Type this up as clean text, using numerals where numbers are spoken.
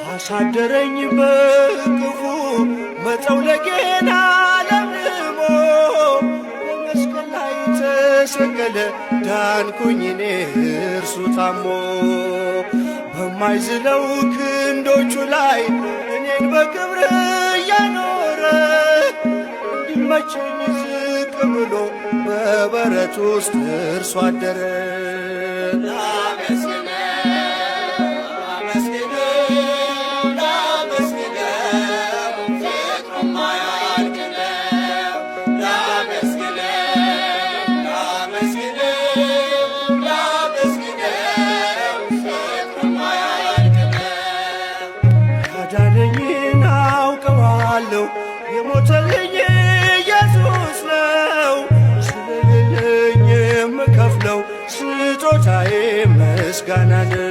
አሳደረኝ በክፉ መጠውለጌን አለምልሞ በመስቀል ላይ ተሰቀለ ዳንኩኝ እኔ እርሱ ታሞ በማይዝለው ክንዶቹ ላይ እኔን በክብር እያኖረ እንዲመቸኝ ዝቅ ብሎ በበረት ውስጥ እርሱ አደረ። ላመስግነው ፍቅሩ ማያልቅ ነው። ላመስግነው ላመስግነው ላመስግነው ፍቅሩ ማያልቅ ነው። ያዳነኝን አውቀዋለሁ የሞተልኝ ኢየሱስ ነው። ስለሌለኝ የምከፍለው ስጦታዬ ምስጋና ነው።